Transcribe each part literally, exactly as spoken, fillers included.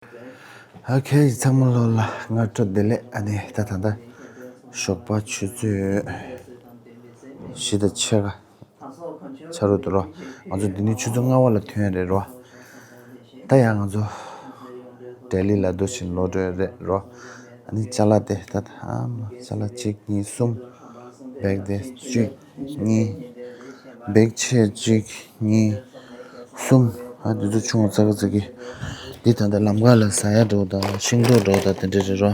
ཨོ་ཁེ། ཚང་མ་ལོ་ལ་སྔ་དྲོ་བདེ་ལེགས། ཨ་ནི་ད་ད་ད་ཞོགས་པ་ཆུ་ཚོད་བཞི་དང་ཕྱེད་ཀ་ཆ་རུ་འདུག་རོ། ང་ཚོ་འདི་ནས་ཆུ་ཚོད་ལྔ་པ་ལ་ཐོན་རེད་རོ། ད་ཡང་ང་ཚོ་ལྡི་ལི་ལ་འདུག་བཞིན་ལོག་འགྲོ་རེད་རོ། ཨ་ནི་ཅ་ལག་དེ་ད་ད་ཨ་མ་ཅ་ལག་གཅིག་གཉིས་གསུམ། བེག་དེ་གཅིག་གཉིས། བེག་ཆེ་གཅིག་གཉིས་གསུམ། ཨ་འདི་ཚོ་ཆུང་བ་ཙག་ཙག་གི། འདི་ད་ལྟ་ལམ་ཁ་ལ་ཟ་ཡ་འགྲོ་དང་ཤིང་ཏོག་འགྲོ་དང་དེ་འདྲ་རེད་རོ།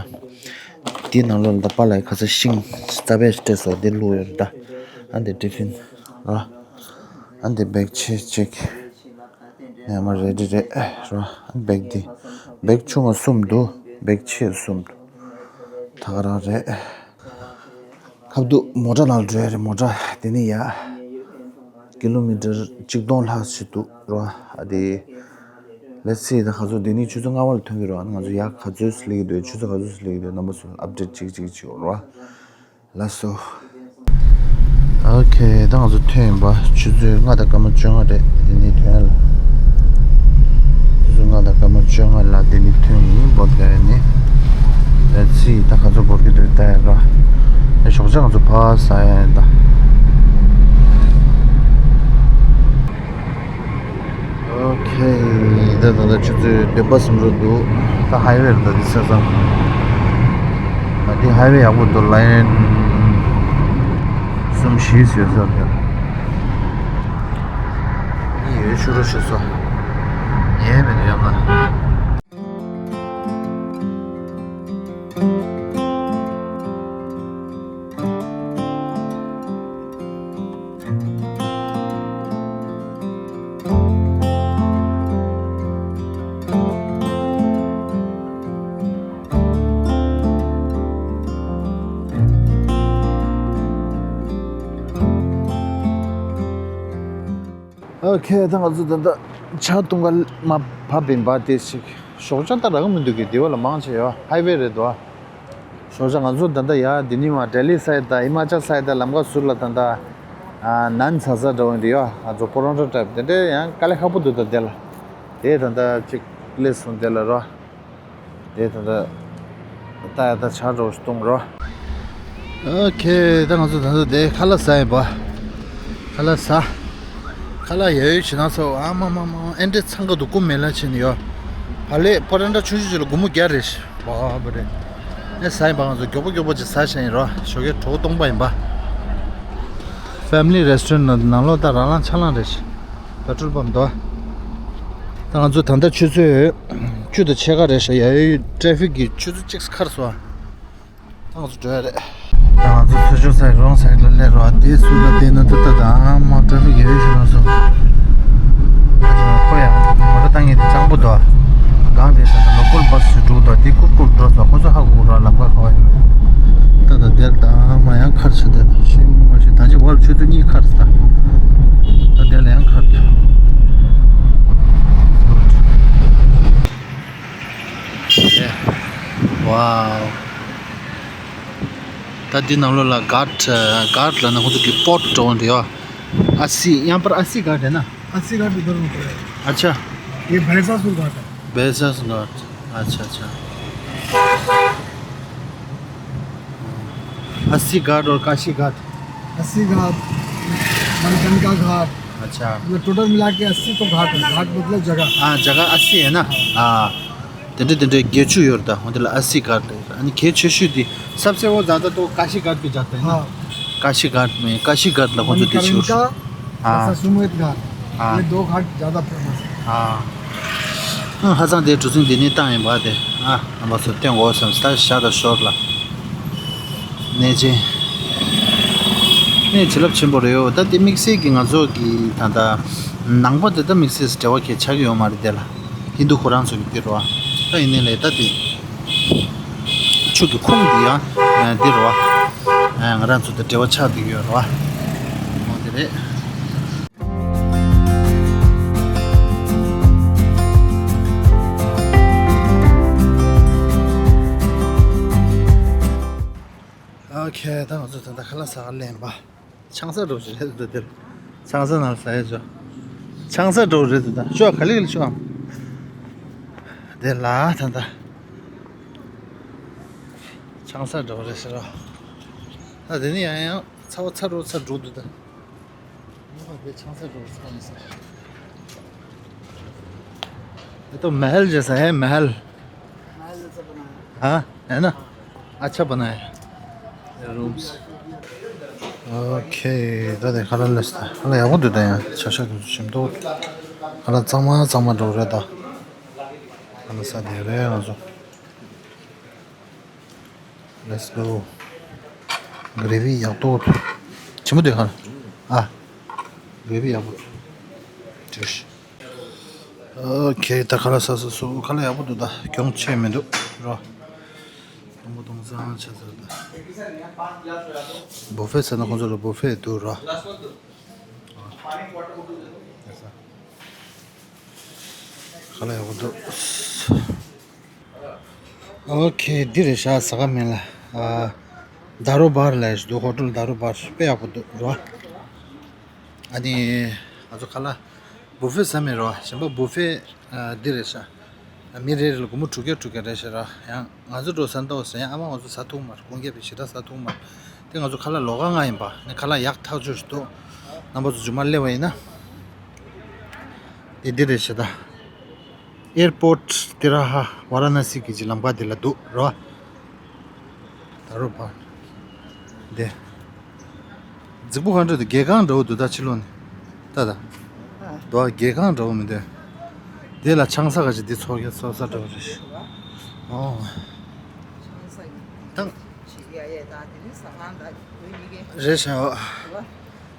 འདི་ནང་ལོགས་ལ་ད་པཱ་ལགས་ཁ་ཚ་ཤིང་རྩ་བས་སྤྲད་སོང་། འདི་བླུགས་ཡོད་རེད་ད། ཨ་འདི་ཏི་ཕིན་རོ། ཨ་འདི་བེག་ཆེ་གཅིག་ཡ་མ་རེ་ཌི་རེད་རོ། ཨ་བེག་འདི་བེག་ཆུང་བ་གསུམ་འདུག་བེག་ཆེ་གསུམ་འདུག་ད་ག་རང་རེད། ཁ་བསྡུ་མོ་ཊ་ནང་འགྲོ་ཡ་རེད། མོ་ཊ་དེ་ནི་ཡ་ཀི་ལོ་མི་ཊར་གཅིག་སྟོང་ལྷག་ཞིག་འདུག་རོ། ཨ་དེ་let's see ད་ག་ཚོད། དེ་ནི་ཆུ་ཚོད་ལྔ་པ་ལ་ཐོན་གྱི་རོ། ང་ཚོ་ཡ་ག་ཚོད་སླེབས་ཀྱི་འདུག་ཆུ་ཚོད་ག་ཚོད་སླེབས་ཀྱི་འདུག་རྣམ་པ་ཚོ་ལ་ཨབ་ཌེཊ་གཅིག་གཅིག་བྱེད་རོ། ལགས་སོ། ཨོ་ཁེ། ད་ང་ཚོ་ཐོན་ཡིན་པ། ཆུ་ཚོད་ལྔ་དང་སྐར་མ་བཅོ་ལྔ་རེད། དེ་ནི་ཐོན་ལ། ཆུ་ཚོད་ལྔ་དང་སྐར་མ་བཅོ་ལྔ་ལ་དེ་ནི་ཐོན་ཡིན་བོད་ག་ནི། ལ་ཚི་ད་ག་ཚོད་འགོར་གྱི་འདུག་ལྟ་ཡ་ར། ཨེ་ཞོགས་ཇ་ང་ཚོ་ཕར་ཟ་ཡ་ཡིན་ད། ཨོ་ཁེ། ད་ད་ད་ཆུ་ཚོད་བདུན་པ་ཟིན་འགྲོ་འདུག་ད་ཧའི་ཝེ་རེད་ད་འདི་ས་ས། ད་འདི་ཧའི་ཝེ་ཡག་པོ་འདུག་ལ་ཡན་གསུམ་བཞི་ཟེར་ས་རེད། ཡོད་ཤུ་རོ་ཤུ་སོ། ཡས་མེད་ཡོད་མ། ཨོ་ཁེ། ད་ང་ཚོ་ད་ལྟ་ཇ་འཐུང་ག་མར་བབས་ཡིན་པ། དེ་ཞིག་ཞོགས་ཇ་ད་རག་མི་འདུག་གི། དེ་བ་ལ་མང་ཆེ་ཡོད་ཧའི་ཝེ་རེད་དོ། ཞོགས་ཇ་ང་ཚོ་ད་ལྟ་ཡ་འདི་ནི་མ་ལྡི་ལི་སའིཌ་དང་ཧི་མ་ཅལ་སའིཌ་དང་ལམ་ཁ་ཟུར་ལ་ད་ལྟ་ཨ་ནཱན་ཟ་ས་འདྲ་བོ་འདི་ཡོད། ང་ཚོ་པོ་རོ་ཊ་ཊའིབ་དེ་འདྲ་ཡང་དཀའ་ལས་ཁག་པོ་འདུག་ད་དེ་ལ་དེ་ད་ལྟ་ཅིག་སླེབས་སོང་དེ་ལ་རོ། དེ་ད་ལྟ་ད་ཡ་ད་ཇ་འདྲ་བོ་ཞིག་འཐུང་རོ། ཨོ་ཁེ། ད་ང་ཚོ་ད་ལྟ་དེ་ཁ་ལག་ཟ་ཡིན་པ། ཁ་ལག་ཟ། ཁ་ལག་ཡ་ཡོད་བྱེད་ན་སོ། ཨ་མ་མ་མ་ཨེ་འདྲས་འཚང་ཁ་འདུག་སྐུ་མེ་ལ་ཕྱིན་ཡོད། བ་ལས་པ་ར་ཊ་ཆུང་ཆུང་ཅིག་ལ་སྒོར་མོ་བརྒྱ་རེད། བ་བ་རེད། ཨེ་ཟ་ཡིན་པ། ང་ཚོ་མགྱོགས་པོ་མགྱོགས་པོ་ཅིག་ཟ་བྱ་ཡིན་རོ། ཞོགས་ཀའི་གྲོགས་སྟོང་པ་ཡིན་པ། ཕེ་མི་ལི་རེ་སི་ཊོ་རེན་ཊི་ནང་ལོགས་ད་རང་རང་ཆ་ལང་རེད། པེ་ཊོལ་པམ་དོ། ད་ང་ཚོ་ད་ལྟ་ཆུ་ཚོད་བཅུ་དང་ཕྱེད་ཀ་རེད་ཤག་ཡ་ཡོད་ཊེ་ཕིག་གི་ཆུ་ཚོད་གཅིག་ཁར་སོང་། ད་ང་ཚོ་འགྲོ་ཡ་རེད། ད་ང་ཚོ་ཚུར་ཕྱོགས་སའི་རོང་སའི་ལ་སླེབས་རོགས། དེ་སུ་ལ་བལྟས་ན་ད་ལྟ་ད་ཨ་མ་ཊེ་ཕིག་ཡོད་ཤི་རོགས་སོ། ཁོ་ཡང་མོ་ཊ་བཏང་ཡས་དེ་སྤྱང་པོ་འདུག་སྒང་དེ་ད་ལྟ་ལོ་ཀལ་བྷ་སི་ཞིག་འགྲོ་འདུག་དེ་ཀུར་ཀུར་འགྲོ་སོང་། ཁོ་ཚོ་ཧ་གོ་ར་ལམ་ཁ་ག་བ་ཡོད། ད་ད་དེར་ད་ཨ་མ་ཡང་ཁར་ཆེ་དེ་ཤི་མོ་ཤི། ད་ཅི་ཝལ་ཆུ་ཚོད་གཉིས་ཁར་ད། ད་དེ་ལ་ཡང་ཁར་ད། ཝའོ། ད་འདི་ནང་ལོགས་ལ་གྷ་ཊ། གྷ་ཊ་ལབ་ན་ཁོ་ཚོ་གི་པོར་ཊི་འགྲོ་འདི་ཡོད། ཨ་སི། यहाँ पर अस्सी घाट है ना? अस्सी घाट उधर में पड़ेगा। अच्छा। ये भैंसासुर घाट है। भैंसासुर घाट। अच्छा, अच्छा। अस्सी घाट और काशी घाट। अस्सी घाट, मणिकर्णिका घाट। अच्छा। मतलब टोटल मिला के अस्सी तो घाट है। घाट मतलब जगह। हाँ, जगह अस्सी है ना? हाँ। དེ་འདྲ་དེ་འདྲའི་བརྒྱད་ཅུ་ཡོད་རེད་ད། འོ་དེ་ལ་अस्सी घाट རེད། ཨ་ནི་གལ་ཆེ་ཤོས་དེ་सबसे वो ज्यादा तो काशी घाट पे जाता है ना? हाँ। काशी घाट में, काशी घाट ལ་ཁོ་ཚོ་དེ་ཆེ་ཤོས། हाँ। घाट। हाँ। ये दो घाट ज्यादा फेमस है। हाँ། ཨ། ཧ་ཅང་དེ་གྲུ་གཟིངས་དེ་ནས་བཏང་ཡིན་པ་དེ། ཨ། རྣམ་པ་ཚོ་སྟོན་དགོས་བསམ་སྟེ་ད་ཤ་དང་ཞོར་ལ། གནས་ཆེན། གནས་བྱིན་རླབས་ཆེན་པོ་རེད་ཡོད། ད་དེ་དམིགས་བསལ་གྱི་ང་ཚོ་གི་ད་ལྟ་ནང་པ་དེ་ད་དམིགས་བསལ་འབྲེལ་བ་གལ་ཆགས་ཀྱི་ཡོད་མ་རེད་དེ་ལ། ཧིན་དུ་ཁོ་རང་ཚོ་གི་འདི་རོ། ད་ཡིན་ནའི་ལས་ད་དེ་ཆུ་གི་ཁུངས་འདི་ཡང་འདི་རོ། ང་རང་ཚོ་དང་འབྲེལ་བ་ཆགས་བསྡད་ཡོད་རོ། འོ་དེ་རེད། ཨོ་ཁེ། ད་ང་ཚོ་ད་ལྟ་ཁ་ལག་ཟ་ག་སླེབས་པ། ཆང་ས་འགྲོ་ཞིག་རེད་འདུག་དེར། ཆང་ས་ནང་ཟ་ཡས་ཆོ། ཆང་ས་འགྲོ་རེད་འདུག་ད་ཤོག་ག་ལེ་ག་ལེ་ཤོག་ཨམ། དེ་ལ་ད་ལྟ་ཆང་ས་འགྲོ་རེད་ཟེར་རོ། ད་དེ་ནི་ཡང་ཡང་ཚ་བ་ཚ་རུ་ཚ་འགྲོ་འདུག་ད། ཡོད་པ་དེ་ཆང་ས་འགྲོ་ཚ་ནི་ཟེར། ये तो महल जैसा है, महल। महल जैसा बना है। हाँ, है ना? अच्छा बना है रूम्स। ཨོ་ཁེ། ད་དེ་ཁ་ལག་ལས་ད་ཁ་ལག་ཡག་པོ་འདུག་ད་ཡང་ཆ་ཤས་དེ་ཚོ་ཞིམ་འདུག་ཁ་ལག་གཙང་མ་གཙང་མ་འགྲོ་རེད་ད། ཁ་ལག་ས་དེ་རེད་ང་ཚོ། Let's go. Gravy ཡག་པོ་ཆེན་པོ་འདུག་ཁ་ལག་ཨ། Gravy ཡག་པོ། ཇུས། ཨོ་ཁེ། ད་ཁ་ལག་ས་ས་སུ་ཁ་ལག་ཡག་པོ་འདུག་ད་གྱོང་ཆེ་མི་འདུག་རོ། སྟོང་པ་སྟོང་ཚང་ཆ་ཚར་ད། བུ་ཧྥེ་ཟེར་ན་ཁོང་ཚོ་ལ་བུ་ཧྥེ་འདུག་རོ། ཁ་ལག་ཡག་པོ་འདུག་ཨོ་ཁེ། འདི་རེད་ཤག་ཟ་ཁང་མིང་ལ། ཨ། ད་རོ་བར་ལབ་ཡས་འདུག་ཧོ་ཊེལ་ད་རོ་བར། དཔེ་ཡག་པོ་འདུག་རོ། ཨ་ནི་ང་ཚོ་ཁ་ལག་བུ་ཧྥེ་ཟ་མེད་རོ། གཞན་པ་བུ་ཧྥེ་ཨ་འདི་རེད་ཤག་མི་རེ་རེ་ལ་སྒོར་མོ་དྲུག་བརྒྱ་དྲུག་བརྒྱ་རེད་ཤག་ར། ཡང་ང་ཚོ་འགྲོ་ས་འདྲ་བོ་ཟེར་ཡང་ཨ་མ་ང་ཚོ་ཟ་ཐུབ་མ་རེད། སྒོར་བརྒྱ་བའི་ཞེ་དྲག་ཟ་ཐུབ་མ་རེད། དེ་ང་ཚོ་ཁ་ལག་ལོགས་ཀ་ལྔ་ཡིན་པ། ནི་ཁ་ལག་ཡག་ཐག་ཆོད་ཞིག་འདུག་རྣམ་པ་ཚོ་རྗེས་མ་སླེབས་པ་ཡིན་ན། དེ་འདི་རེད་ཤག་ད། ཨེར་པོརཊ་ཏི་ར་ཧ་ཝ་ར་ཎ་སི་གི་ཅིག་ལམ་ཁ་དེ་ལ་འདུག་རོ། ད་རོ་བར། དེ། རྫིག་པོ་གང་འདྲ་འདུག་སྒེའུ་ཁུང་འདྲ་བོ་འདུག་ད་ཕྱི་ལོགས་ནས། ད་ད། ཨ། འདུག་སྒེའུ་ཁུང་འདྲ་བོ་མི་འདུག་དེ་ལ་ཆང་ས་ག་ཅིག་འདི་ཚོགས་ཀྱི་ཚོགས་ས་འདྲ་བོ་རེད། ཨོ། ཆང་ས་ཡིན། ད། ཡ་ཡ་ད་དེ་ནི་ཟ་ཁང་ད་བོད་ཡིག་གི། རེད་ཤག་ཨོ། རེད་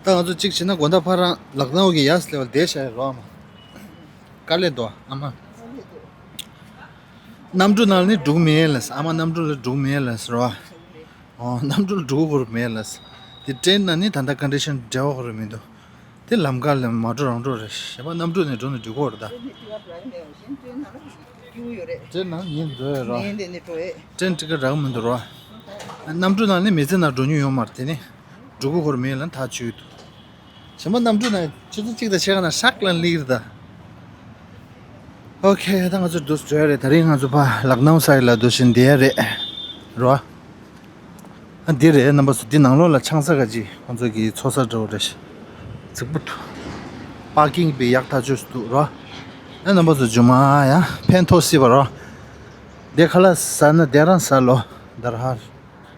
པ། ད་ང་ཚོ་གཅིག་བྱས་ན་དགོང་དག་ཕར་རང་ལག་ནའུ་གི་ཡ་སི་ལེ་བལ་བསྡད་བཞག་ཡོད་རོགས་ཨ་མ། དཀའ་ལས་འདུག་ཨ་མ། གནམ་གྲུ་ནང་ནས་འགྲོ་གི་མེད་ལབ་སོང་། ཨ་མ་གནམ་གྲུ་ལ་འགྲོ་གི་མེད་ལབ་སོང་རོ། ཨོ་གནམ་གྲུ་ལ་འགྲོ་དགོས་མེད་ལབ་སོང་། དེ་ཊེན་ནང་ནས་ད་ལྟ་ཀོན་ཌི་ཤན་འདྲ་བོ་ཁོ་རང་མི་འདུག་དེ་ལམ་ཁ་ལ་མ་འགྲོ་རང་འགྲོ་རེད། གཞན་པ་གནམ་གྲུ་ནས་འགྲོ་ནས་འགྲིག་གི་རེད་ད། ཊེན་ནང་ཉིན་འགྲོ་ཡོད་རོ། ཊེན་ཊི་ཀེ་ཊི་རག་མི་འདུག་རོ། གནམ་གྲུ་ནང་ནས་མི་ཚེ་ནང་འགྲོ་མྱོང་ཡོད་མ་རེད། དེ་ནས་འགྲོ་དགོས་ཁོ་རང་མེད་ལབ་ཐག་ཆོད་འདུག་གཞན་པ་གནམ་གྲུ་ནང་ཆུ་ཚོད་གཅིག་དང་ཕྱེད་ཀ་ནང་ཧྲག་ལ་སླེབས་རེད་ད། ཨོ་ཁེ། ད་ང་ཚོ་འདུག་སེ་འགྲོ་ཡ་རེད། ད་རིང་ང་ཚོ་ཕར་ལག་ནའུ་སའིཌ་ལ་འདུག་བཞིན་བསྡད་ཡ་རེད། རོ། ཨ་འདི་རེད་རྣམ་པ་ཚོ། འདི་ནང་ལོགས་ལ་ཆང་ས་ག་ཅིག་ཁོང་ཚོ་གི་ཚོགས་ས་འདྲ་བོ་རེད། རྫིག་པོ་འདུག་པར་ཀིང་དཔེ་ཡག་ཐག་ཆོད་འདུག་རོ། ཨ་རྣམ་པ་ཚོ་རྗེས་མ་ཡང་ཕན་ཐོགས་སྲིད་པ་རོ། འདི་ཁ་ལག་ཟ་ན་དེ་རང་ཟ་ལོ། དར་ཧར་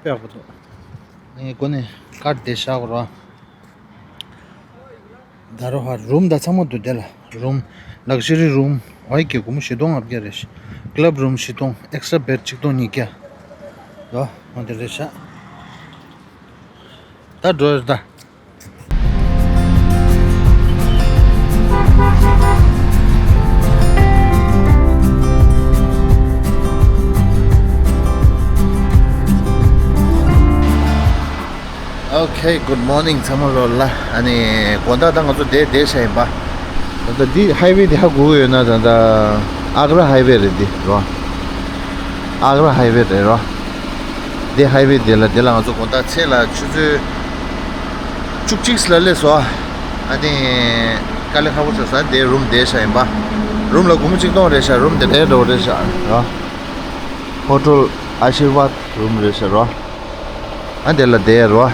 དཔེ་ཡག་པོ་འདུག་ངས་སྒོ་ནས་ཀར་དེ་བཞག་རོ། ད་རོ་ཧ་རུམ་ད་ཚང་མ་འདུག་དེ་ལ་རུམ། ལག་ཇ་རི་རུམ། ཨའི་གི་སྒོར་མོ་བཞི་སྟོང་ལྔ་བརྒྱ་རེད། ཀི་ལབ་རུམ་བཞི་སྟོང་། ཨེག་སི་ཊྲ་བེཌ་ཆིག་སྟོང་ཉིས་བརྒྱ། ཡོ། འོ་དེ་རེད་ཤག་ད་འགྲོ་ཡོད་ད། Okay, good morning ཚང་མ་ལོ་ལ། ཨ་ནི་དགོང་དག་ད་ང་ཚོ་བསྡད་བསྡད་བཞག་ཡིན་པ། ད་ལྟ་འདི་ཧའི་ཝེ་འདི་ཧ་གོ་གི་ཡོད་ན། ད་ལྟ་ཨག་ར་ཧའི་ཝེ་རེད་འདི་རོ། ཨག་ར་ཧའི་ཝེ་རེད་རོ། འདི་ཧའི་ཝེ་འདི་ལ་འདི་ལ་ང་ཚོ་དགོང་དག་ཚེས་ལ་ཆུ་ཚོད་བཅུ་གཅིག་ལ་སླེབས་སོང་། ཨ་ནི་དཀའ་ལས་ཁག་པོ་བྱུང་སོང་། འདི་རུམ་བསྡད་བཞག་ཡིན་པ། རུམ་ལ་སྒོར་མོ་གཅིག་སྟོང་རེད་ཤག་རུམ་འདི་འདྲའི་འགྲོ་རེད་ཤག་རོ། ཧོ་ཊེལ་ཨ་ཤིར་ཝཱད་རུམ་རེད་ཤག་རོ། ཨ་དེ་ལ་བསྡད་རོ།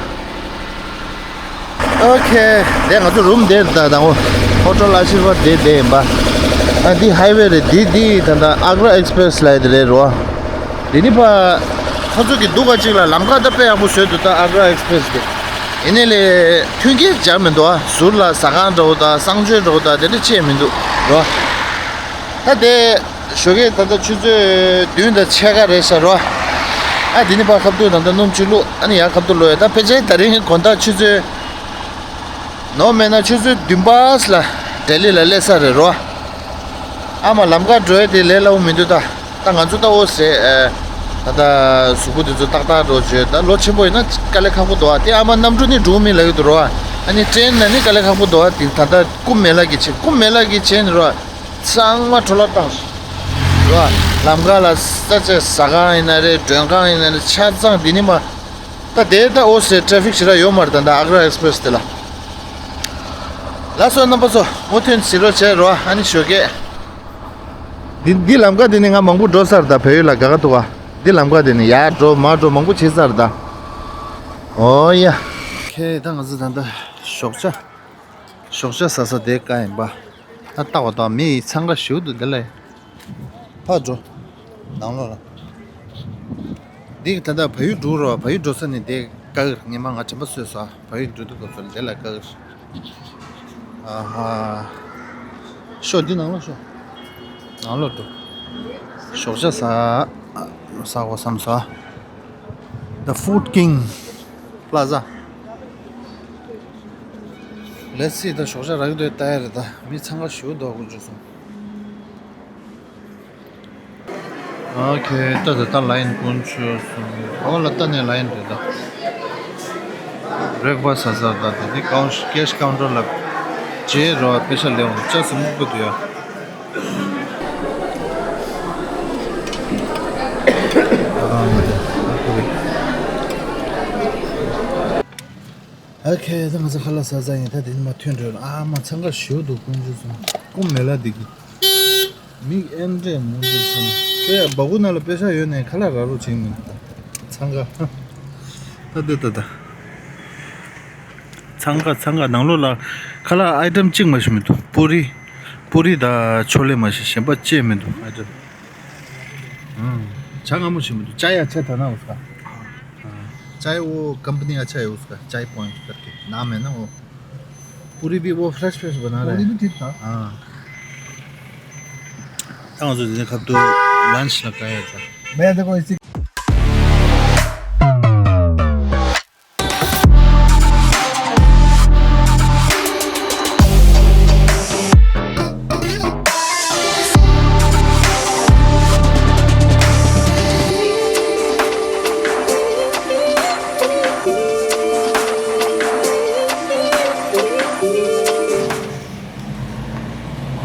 ཨོ་ཁེ། དེ་ང་ཚོ་རུམ་བསྡད་ད་དང་པོ་ཧོ་ཊེལ་ཨ་ཤིར་ཝཱད་བསྡད་བསྡད་ཡིན་པ། ཨ་འདི་ཧའི་ཝེ་རེད། འདི་འདི་ད་ལྟ་ཨག་ར་ཨེག་སི་པི་རེ་སི་ལབ་ཡ་དེ་རེད་རོ། འདི་ནི་ཕ་ཁོ་ཚོ་གི་འདུག་ག་ཅིག་ལ་ལམ་ཁ་ད་དཔེ་ཡག་པོ་བཟོས་འདུག་ད་ཨག་ར་ཨེག་སི་པི་རེ་སི་དེ། ཡིན་ནའི་ལས་མཐུན་རྐྱེན་སྦྱར་མི་འདུག་ཨ་ཟུར་ལ་ཟ་ཁང་འདྲ་བོ་དང་གསང་སྤྱོད་འདྲ་བོ་དང་དེ་འདྲ་ཅིག་མི་འདུག་རོ། ད་དེ། ཞོགས་ཀས་ད་ལྟ་ཆུ་ཚོད་བདུན་དང་ཕྱེད་ཀ་རེད་ཤག་རོ། ཨ་དེ་ནི་ཕར་ཁ་ཐུག་ད་ལྟ་སྣུམ་ཅིག་བླུགས། ཨ་ནི་ཡང་ཁ་ཐུག་ལོག་ཡ། ད་ཕལ་ཆེར་ད་རིང་དགོང་དག་ཆུ་ཚོད་ནོར་མེད་ན་ཆུ་ཚོད་བདུན་པ་ལ་ལྡི་ལི་ལ་སླེབས་ས་རེད་རོ། ཨ་མ་ལམ་ཁ་འགྲོ་ཡ་དེ་ལས་སླ་བོ་མི་འདུག་ད་ད་ང་ཚོ་ད་ཨོ་ཟེར་ཨ་ད་ལྟ་གཟུགས་པོ་དེ་ཚོ་ཏག་ཏག་འགྲོ་བྱོས། ད་ལོ་ཆེན་པོ་ཡིན་ན་དཀའ་ལས་ཁག་པོ་འདུག་ཨ་དེ་ཨ་མ་གནམ་གྲུ་ནི་འགྲོ་མི་ལ་ཡོད་དུ་རོ། ཨ་ནི་ཊེན་ནང་ནི་དཀའ་ལས་ཁག་པོ་འདུག་ཨ་དེ་ད་ལྟ་ཀུམ་མེ་ལ་གི་ཆེན། ཀུམ་མེ་ལ་གི་ཆེན་རོ། ཚང་མ་འཕྲོ་བརླག་བཏང་སོང་། རོ། ལམ་ཁ་ལ་ས་ཆ་ཟ་ཁང་ཡིན་ན་རེད། མགྲོན་ཁང་ཡིན་ན་རེད། ཆ་ཚང་འདི་ནི་མ། ད་དེ་ད་ཨོ་སེ་ཊ་རེ་ཕིག་ཞེ་དྲག་ཡོད་མ་རེད། ད་ད་ཨག་ར་ཨེག་སི་པི་རེ་སི་དེ་ལ། ལགས་སོ་རྣམ་པ་ཚོ་མུ་མཐུད་གཟིགས་རོགས་བྱེད་རོ། ཨ་ནི་ཞོགས་ཀས་ འདི་འདི་ལམ་ཁ་འདི་ནི་ང་མང་པོ་འགྲོ་ཚར་ད། བལ་ཡུལ་ལ་དགའ་དགའ་འདུག་ག་འདི་ལམ་ཁ་འདི་ནི་ཡར་འགྲོ་མར་འགྲོ་མང་པོ་བྱས་ཚར་ད། ཨོ་ཡ། ཁྱེད་ད་ང་ཚོ་ད་ལྟ་ཞོགས་ཇ། ཞོགས་ཇ་ཟ་ས་དེ་ཀ་ཡིན་པ། ད་ལྟ་བ་དང་མི་ཡི་འཚང་ཁ་ཞུ་འདུག་འདི་ལ། ཕར་འགྲོ། ནང་ལོགས་ལ། འདི་ད་ལྟ་བལ་ཡུལ་འགྲོ་རོགས། བལ་ཡུལ་འགྲོ་ས་ནི་དེ་ཀ་གིར་ངས་མ་ང་དྲན་པ་གསོས་སོང་། བལ་ཡུལ་འགྲོ་དུས་སྐབས་སུ་དེ་ལ་ཀ་གིར། ཨ་ཧ། ཤོག་འདི་ནང་ལོགས་ཤོག་ནང་ལོགས་འགྲོ། ཞོགས་ཇ་ཟ། ཟ་དགོས་བསམ་སོང་། The Food King Plaza། Let's see ད་ཞོགས་ཇ་རག་གི་འདུག་ལྟ་ཡ་རེད་ད། མི་འཚང་ཁ་ཞུ་འདུག་དགོས་བྱུང་སོང་། ཨོ་ཁེ། ད་ད་ད་ལ་ཡིན་ཀུན་ཆུ་སོང་། ཨོ་ལ་ད་ནས་ལ་ཡིན་རེད་ད། བྷི་རེག་ཕ་སི་ཟ་ཟ་ད་དེ་ཀའུན་ཀེཤ་ཀའུན་ཊར་ལ་ཇེ་རོ་པེ་ཤ་ལེ་འོང་ཅ་སི་མུག་པོ་དུ་ཡ། ཨོ་ཁེ། ད་ང་ཚོ་ཁ་ལག་ཟ་ཟ་ཡིན། ད་དེ་ནས་མ་ཐོན་འགྲོ་ཨ་མ་འཚང་ཁ་ཞུ་འདུག་ཀུན་ཆུ་སོང་། ཀུ་མེ་ལ་དེ་གི་མིག་ཨེམ་འདྲས་མུ་འདྲས་སོང་། ཀེ་ཡ་སྦ་ཁུག་ནང་ལ་པེ་ཤ་ཡོད་ནས་ཁ་ལག་རག་རོགས་བྱེད་མི་འདུག་འཚང་ཁ། ད་ད་ད་ད། འཚང་ཁ་འཚང་ཁ་ནང་ལོགས་ལ་ཁ་ལག་ཨའི་ཊེམ་གཅིག་མ་ཞིག་མི་འདུག་པུ་རི། པུ་རི་དང་ཆོ་ལེ་མ་ཞིག་གཞན་པ་ཅེས་མི་འདུག་ཨའི་ཊེམ། ཨང་། ཇ་མངར་མོ་ཞིག་མི་འདུག་ཅ་ཡ་ཆ་ད་ན་འུ་སྐ། ཅ་ཡ་འོ་ཀམ་པ་ནི་ཨ་ཆ་ཡ་འུ་སྐ་ཅ་ཡ་པོ་ཡིན་ཏར་ཏེ་ན་མེད་ན་འོ། पूरी भी वो फ्रेश फ्रेश बना रहे हैं। पूरी भी ठीक था। हाँ। ད་ང་ཚོ་འདི་ནས་ཁ་ཐུག་ལན་ཆི་ལ་ཀ་ཡ་ད། मैं देखो इसी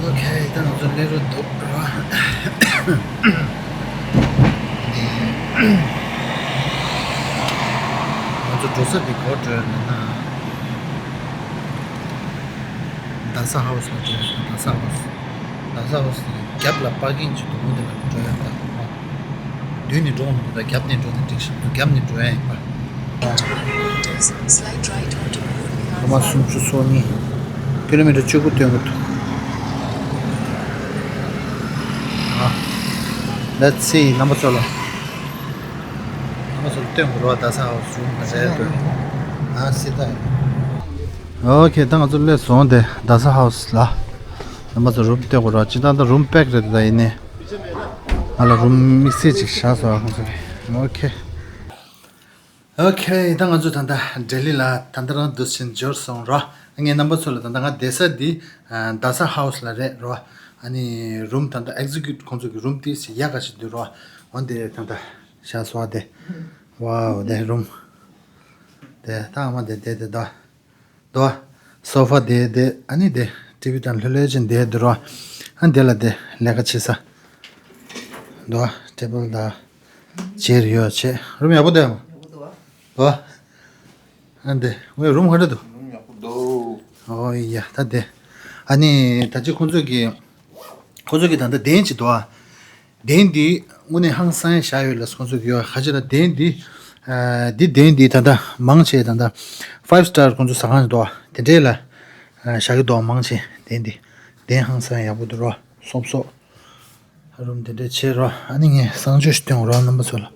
ཨོ་ཁེ། ད་ང་ཚོ་སླེབས་རོགས་འདུག་ར། ང་ཚོ་འགྲོ་ས་དེ་གོ་འགྲོ་ཡ་མེད་ན། རྡ་ས་ཧའུ་སི་ལ་འགྲོ་ཡ་ཞིག་རྡ་ས་ཧའུ་སི། རྡ་ས་ཧའུ་སི་དེ་རྒྱབ་ལ་པར་ཀིང་ཅིག་འདུག་འོ་དེ་ལ་འགྲོ་ཡ་ད། མདུན་ནས་འགྲོ་མི་འདུག་ད་རྒྱབ་ནས་འགྲོ་ན་འགྲིག་ཤག་རྒྱབ་ནས་འགྲོ་ཡ་ཡིན་པ། སློབ་མ་སུམ་ཅུ་སོ་གཉིས། ཀི་ལོ་མི་ཊར་བཅུ་དགུ་སྟོན་གྱི་འདུག་ཨ། Let's see རྣམ་པ་ཚོ་ལ། རྣམ་པ་ཚོ་ལ་སྟོན་དགོས་རེད་པ། རྡ་ས་ཧའུ་སི་རུམ་ག་འདྲ་འདུག་ཨ་སི་ད། ཨོ་ཁེ། ད་ང་ཚོ་སླེབས་སོང་སྟེ་རྡ་ས་ཧའུ་སི་ལ། རྣམ་པ་ཚོ་རུམ་སྟོན་དགོས་རེད་པ། སྤྱིར་བཏང་ད་རུམ་པེག་རེད་ད་ཡིན་ནའི། ང་ལ་རུམ་དམིགས་བསལ་ཅིག་བཞག་སོང་ཁོང་ཚོ་གིས། ཨོ་ཁེ། ཨོ་ཁེ། ད་ང་ཚོ་ད་ལྟ་ལྡི་ལི་ལ་ད་ལྟ་རང་འདུག་སེ་འབྱོར་སོང་ར། ངས་རྣམ་པ་ཚོ་ལ་ད་ལྟ་ང་བསྡད་ས་འདི་རྡ་ས་ཧའུ་སི་ལ་རེད་ར། ཨ་ནི་རུམ་ད་ལྟ་ཨེག་ཛི་ཀིའུ་ཊིབ་ཁོང་ཚོ་གི་རུམ་དེ་ཡག་ག་ཞིག་འདུག་ར། འོན་ཏེ་ད་ལྟ་བཞག་སོང་བ་དེ། ཝའོ་དེ་རུམ། དེ་ད་ཨ་མ་དེ་དེ་དེ་ད། དོ། སོ་ཕ་དེ་དེ་ཨ་ནི་དེ་ཊི་ཝི་དང་ལྷོད་ལྷོད་ཅིག་དེ་འདུག་ར། ཨ་དེ་ལ་དེ་ལས་ཀ་བྱེད་ས། དོ། ཊེ་བལ་དང་ཅེར་ཡོད་བྱས། རུམ་ཡག་པོ་འདུག་ཡ་མ། ཡག་པོ་འདུག་བ། དོ། ཨ་འདི་ངའི་རུམ་ག་འདྲ་འདུག་རུམ་ཡག་པོ་འདུག་ཨོ་ཡ་ད་དེ། ཨ་ནི་ད་ཅི་ཁོང་ཚོ་གི། ཁོང་ཚོ་གི་ད་ལྟ་གདན་ཅིག་འདུག་ཨ། གདན་འདི་དངོས་གནས་ཧང་སང་བཞག་ཡོད་ལ་ཁོང་ཚོ་གི་ཡོད་ཁ་ཅིག་ལ་གདན་འདི། ཨ་འདི་གདན་འདི་ད་ལྟ་མང་ཆེ་ད་ལྟ་ཕའིབ་སི་ཊར་ཁོང་ཚོ་ཟ་ཁང་ཞིག་འདུག་ཨ། དེ་འདྲས་ལ་ཨ་བཞག་གི་འདུག་ཨ། མང་ཆེ་གདན་འདི། གདན་ཧང་སང་ཡག་པོ་འདུག་རོ། སོབ་སོབ། རུམ་དེ་འདྲས་ཆེ་རོ། ཨ་ནི་ངས་གསང་སྤྱོད་ཞིག་སྟོན་རོ་རྣམ་པ་ཚོ་ལ།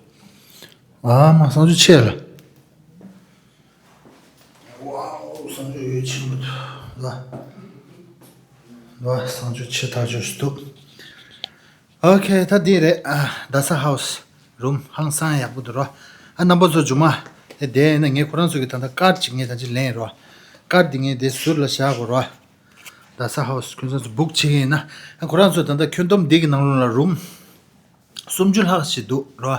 ཨ་མ་གསང་སྤྱོད་ཆེ་ལ། ཝའོ་གསང་སྤྱོད་ཡོད་ཆེན་པོ་འདུག་ལ། ལ་གསང་སྤྱོད་ཆེ་ཐག་ཆོད་ཞིག་འདུག་ཨོ་ཁེ་ད་འདི་རེད་ཨ། རྡ་ས་ཧའུ་སི་རུམ་ཧང་སང་ཡག་པོ་འདུག་རོ། ཨ་རྣམ་པ་ཚོ་རྒྱུ་མ། དེ་དེ་ཡིན་ན་ངས་ཁོ་རང་ཚོ་གི་ད་ལྟ་ཀར་ཌི་ཅིག་ངས་ད་ཅི་ལེན་རོ། ཀར་ཌི་འདི་ངས་དེ་ཟུར་ལ་བཞག་དགོས་རོ། རྡ་ས་ཧའུ་སི་ཁྱོད་ཚོ་བུག་བྱེད་ཀྱི་ཡིན་ན། ཨ་ཁོ་རང་ཚོ་ད་ལྟ་ཁྱོན་བསྡོམས་འདི་གི་ནང་ལོགས་ལ་རུམ་སུམ་ཅུ་ལྷག་ཞིག་འདུག་རོ། ཨ་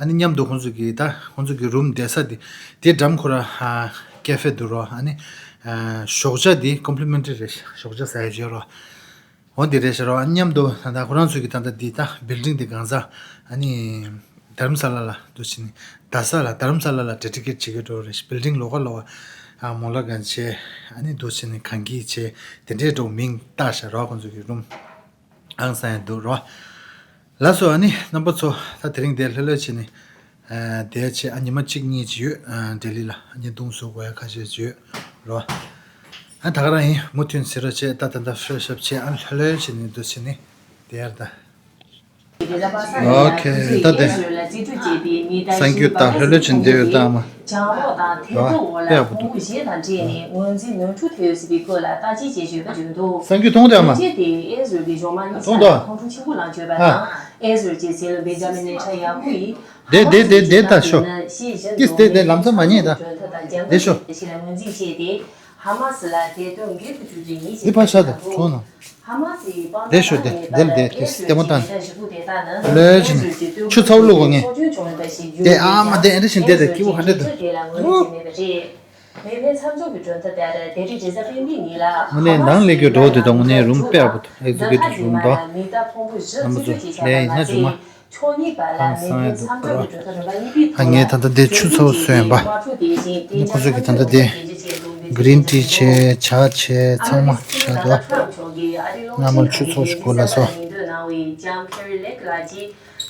ནི་མཉམ་དུ་ཁོང་ཚོ་གི་ད་ཁོང་ཚོ་གི་རུམ་བསྡད་ས་དེ་དེ་འགྲམ་ཁོ་ར་ཨ་ཀེ་ཧྥེ་འདུག་རོ། ཨ་ནི་ཨ་ཞོགས་ཇ་དེ་ཀོམ་པི་ལི་མེན་ཊི་རི་རེད། ཞོགས་ཇ་ཟ་ཡ་བྱོས་རོ། འོ་དེ་རེད་ཤག་རོ། ཨ་མཉམ་དུ་ད་ལྟ་ཁོ་རང་ཚོ་གི་ད་ལྟ་འདི་ད་བིལ་ཌིང་དེ་གང་ཟག་ཨ་ནི་དྷ་རམ་ས་ལ་ལ་འདུག་ཕྱིན་ནི་རྡ་ས་ལ་དྷ་རམ་ས་ལ་ལ་ཌེ་ཌི་ཀེ་ཊི་བྱེད་ཀྱི་འགྲོ་རེད། བིལ་ཌིང་ལོགས་ཀ་ལོགས་ཨ་མོ་ལ་གན་ཆེ་ཨ་ནི་འདུག་ཕྱིན་ནི་གང་གི་ཆེ་དེ་འདྲའི་འགྲོ་མིང་བཏགས་ཤག་རོ། ཁོང་ཚོ་གི་རུམ་ ཧང་སང་ཡ་འདུག་རོ། ལགས་སོ། ཨ་ནི་རྣམ་པ་ཚོ་ད་དེ་རིང་འདིར་ལྷོད་ལྷོད་བྱས་ནས་ཨ་བསྡད་བྱས། ཨ་ཉི་མ་གཅིག་གཉིས་ཅིག་ཡོད། ཨ་ལྡི་ལི་ལ་བརྙན་ཐུང་བཟོ་དགོས་ཡ་ཁ་ཤས་ཅིག་ཡོད་རོ། ཨ་ད་ག་རང་ཡིན། མུ་མཐུད་ཟེར་རོ་བྱས། ད་ད་ལྟ་ཧྲོ་ཤབ་བྱས། ཨ་ལྷོད་ལྷོད་བྱས་ནས་འདུག་བྱས་ནས་བསྡད་ཡ་ད། ཨོ་ཁེ། ད་དེ། གསར་འགྱུར་དང་ལྷོད་ལྷོད་བྱས་བསྡད་ཡོད་ད་ཨ་མ། རོ། དཔེ་ཡག་པོ་འདུག། གསར་འགྱུར་མཐོང་དེ་ཨ་མ། མཐོང་དོ། ཨ། དེ་དེ་དེ་དེ་ད་ཤོ། ཏིས་དེ་དེ་ལམ་སང་མ་ཉེས་ད། དེ་ཤོ། ཧ་མ་སི་ལ་དེ་དོན་འགལ་དུ་གྱུར་རྗེས་ཉིན་ཞིག་འདི་ཕར་ཤ་དང་གྲོགས་ན། ཧ་མ་སི་ཡི་པང་དེ་ཤོ་དེ་དེ་ལ་དེ་དེ་ལྟད་མོ་བཏང་། ལོས་ཅི་ཆུ་ཚ་བོ་བླུག་གོ་ངས། དེ་ཨ་མ་དེ་ཨེ་འདྲ་ཞིག་དེ་དེ་སྐྱིད་པོ་ག་འདྲ་འདུག། དངོས་གནས་ནང་སླེབས་རྒྱུ་འགྲོ་འོ་དེ་དང་དངོས་གནས་རུམ་དཔེ་ཡག་པོ་འདུག། ཨེག་ཛི་ཀེ་ཊིབ་རུམ་དང་། རྣམ་པ་ཚོ་ལས་ཡིན་ན་ཇུ་མ། ཧང་སང་ཡ་འདུག་ར། ཨ་ངས་ད་ལྟ་དེ་ཆུ་ཚ་བོ་བཟོས་ཡིན་པ། ནི་ཁོ་ཚོ་གིས་ད་ལྟ་དེ་གྷི་རིན་ཊི་བྱས། ཇ་བྱས། ཚང་མ་བྱས་འདུག། སྔ་མོ་ཆུ་ཚ་བོ་ཞིག་དགོས་ལ་སོ།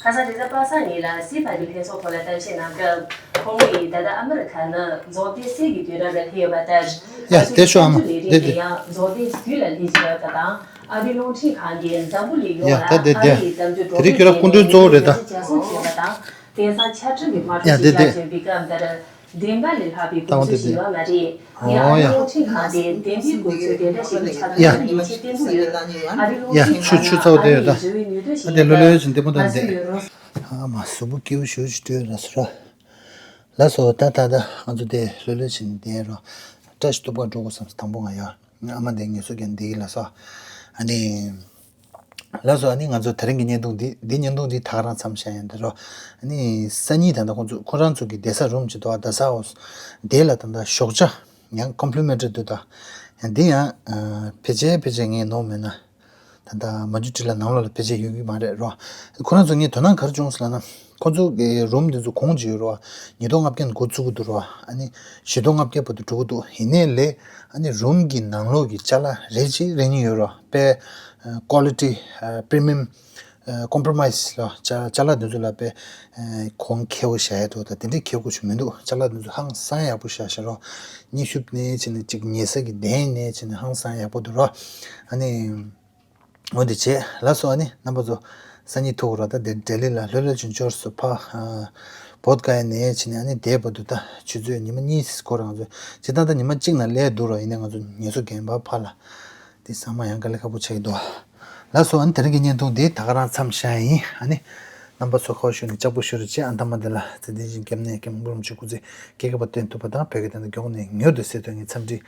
ཁ་སང་དེ་ཚ་པ་སངས་ཉིན་ལ་སི་ཕ་གི་ལྷན་ཚོགས་ཐོག་ལ་གཏམ་བཤད་གནང་སྐབས། ཁོང་མོ་ཡིས་ད་ལྟ་ཨ་མི་རི་ཁ་ནི་རྫོགས་ལྡན་གསེར་གྱི་དུས་རབས་ལ་སླེབས་ཡོད་པ་ལྟར། ཡ་དེ་ཤོ་ཨ་མ་དེ་དེ། ཡང་རྫོགས་ལྡན་གྱི་དུས་ལ་སླེབས་བཞིན་ཡོད་པ་དང་། ཨ་རིའི་རླུང་འཕྲིན་ཁང་གིས་འཛམ་བུ་གླིང་ཡོངས་ལ་ཨ་རིའི་གཏམ་རྒྱུད་སྒྲོག་སྤེལ་བྱས་ནས་ལོ་ལྔ་བཅུ་ཞེ་གསུམ་ཕྱིན་པ་དང་། དེང་སང་ཆ་འཕྲིན་གྱི་དམག་འཁྲུག་ཞིག་ལ་བརྩོན་པའི་སྐབས་འདིར། བདེན་པ་ལས་ལྷག་པའི་གོམས་གཤིས་ཤིག་ཡོད་མ་རེད། ཡང་ཨ་རིའི་རླུང་འཕྲིན་ཁང་དེ་བདེན་པའི་གོ་ཚོད་དེ་འདྲ་ཞིག་ཏུ་ཆགས་ཐུབ་པ་ཡིན་ཞེས་བརྟན་པོ་ཡོད། ཨ་རིའི་རླུང་འཕྲིན་ཁང་ནི་ཨ་རིའི་འགྲོ་བའི་ནུས་སྟོབས་ཤིག་ཡིན་པ་ཤེས་ཡོད་རོགས། ཨ་མ་གཟུགས་པོ་སྐྱིད་པོ་ཞེ་པོ་ཅིག་སྤྲོད་ར་སོ་ར། ལགས་སོ། ད་ད་ད་ང་ཚོ་དེ་ལྷོད་ལྷོད་བྱས་ནས་བསྡད་རོགས། བཀྲ་ཤིས་སྟོབས་པ་འགྲོ་དགོས་བསམ་སོང་དང་པོ་ང་ཡ། ཨ་མ་དེ་ངལ་གསོ་རྒྱག་འདི་ཡིན་ལ་སོ། ཨ་ནི། ལགས་སོ། ཨ་ནི་ང་ཚོ་དེ་རིང་གི་བརྙན་ཐུང་འདི་འདི་བརྙན་ཐུང་འདི་ད་ག་རང་མཚམས་བཞག་ཡིན་ད་རོ། ཨ་ནི་སང་ཉིན་ད་ལྟ་ཁོང་ཚོ་ཁོ་རང་ཚོ་གི་བསྡད་ས་རུམ་ཅིག་འདུག་ཨ། བསྡད་ས་འོ། དེ་ལ་ད་ལྟ་ཞོགས་ཇ་ཡང་ཀོམ་པི་ལི་མེན་ཊི་རི་འདུག་ད། ཡང་འདི་ཡང་ཕལ་ཆེར་ཕལ་ཆེར་ངས་ནོར་མེད་ན། ད་ལྟ་མ་འཇུ་ཊི་ལ་ནང་ལོགས་ལ་ཕལ་ཆེར་ཡོད་ཀྱི་མ་རེད་རོ། ཁོ་རང་ཚོ་ངས་དོ་སྣང་ག་རེ་བྱུང་སོང་ལབ་ན། ཁོ་ཚོ་གི་རུམ་འདི་ཚོ་གོང་ཅིག་ཡོད་རོ། ཉིས་སྟོང་ལྔ་བརྒྱ་ནས་འགོ་བཙུགས་ཀྱི་འདུག་རོ། ཨ་ནི་བཞི་སྟོང་ལྔ་བརྒྱ་བར་དུ་འགྲོ་གི་འདུག། ཡིན་ནའི་ལས་ཨ་ནི་རུམ་གྱི་ནང་ལོགས་ཀྱི་ཅ་ལག་རེ་ཅིག་རེ་གཉིས་ཡོད་རོ། དཔེ་ཀོ་ལི་ཊི་པི་རི་མི་ཡམ་ཀོམ་པི་རོ་མའི་སི་ལ་ཅ་ཅ་ལག་འདི་ཚོ་ལ་དཔེ་གོང་ཁེ་པོ་བཞག་ཡ་འདུག། ད་དེ་འདྲའི་ཁེ་པོ་ཞིག་མི་འདུག། ཅ་ལག་འདི་ཚོ་ཧང་སང་ཡག་པོ་བཞག་བཞག་རོ། མཉེན་ཤུབས་ནས་བྱས་ནས་ཅིག་ཉལ་ས་གི་གདན་ནས་བྱས་ནས་ཧང་སང་ཡག་པོ་འདུག་རོ། ཨ་ནི། འོ་དེ་བྱས། ལགས་སོ། ཨ་ནི་རྣམ་པ་ཚོ་སང་ཉིན་ཐུག་རོགས། ད་དེ་ལྡི་ལི་ལ་ལྷོད་ལྷོད་ཅིག་འབྱོར་སོང་ཕ། བོད་ག་ཡ་ནས་ཕྱིན་ནས་ཨ་ནི་དེ་བར་དུ་ད་ཆུ་ཚོད་ཉི་མ་གཉིས་སྐོར་རང་ཚོ་ཇི་ལྟར་ད་ཉི་མ་གཅིག་ན་སླེབས་འདུག་རོགས། ཡིན་ནའི་ང་ཚོ་ངལ་གསོ་རྒྱག་པ་ཕར་ལ་དེ་ཚང་མ་ཡང་དཀའ་ལས་ཁག་པོ་ཆགས་ཀྱི་འདུག། ལགས་སོ། ཨ་ནི་དེ་རིང་གི་བརྙན་ཐུང་འདི་ད་ག་རང་མཚམས་བཞག་ཡིན། ཨ་ནི་རྣམ་པ་ཚོ་ཁ་བ་ཞུ་ནས་ལྕགས་པོ་ཞུ་རོགས་བྱེད། ཨ་མཐའ་མ་འདི་ལ་ཚེ་བརྟན་ཅིང་སྐྱབས་གནས་སྐྱབས་མགོན་རིན་པོ་ཆེ་སྐུ་ཚེ་སྐྱེས་རྒ་བར་དུ་བརྟན་ཐུབ་པ་དང་། བོད་ཀྱི་བདེན་མཐའ་མགྱོགས་ནས་མྱུར་དུ་གསལ་ཐུབ་པའི་འཚམས་འདྲི་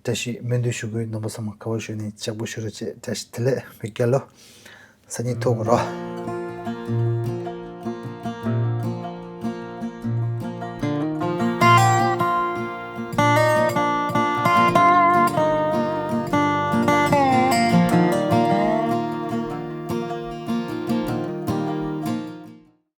བཀྲ་ཤིས་སྨོན་འདུན་ཞུ་དགོས། རྣམ་པ་ཚང་མ་ཁ་བ་ཞུ་ནས་ལྕགས་པོ་ཞུ་རོགས་བྱེད། བཀྲ་ཤིས་བདེ་ལེགས། བོད་རྒྱལ་ལོ། སང་ཉིན་ཐུག་རོགས།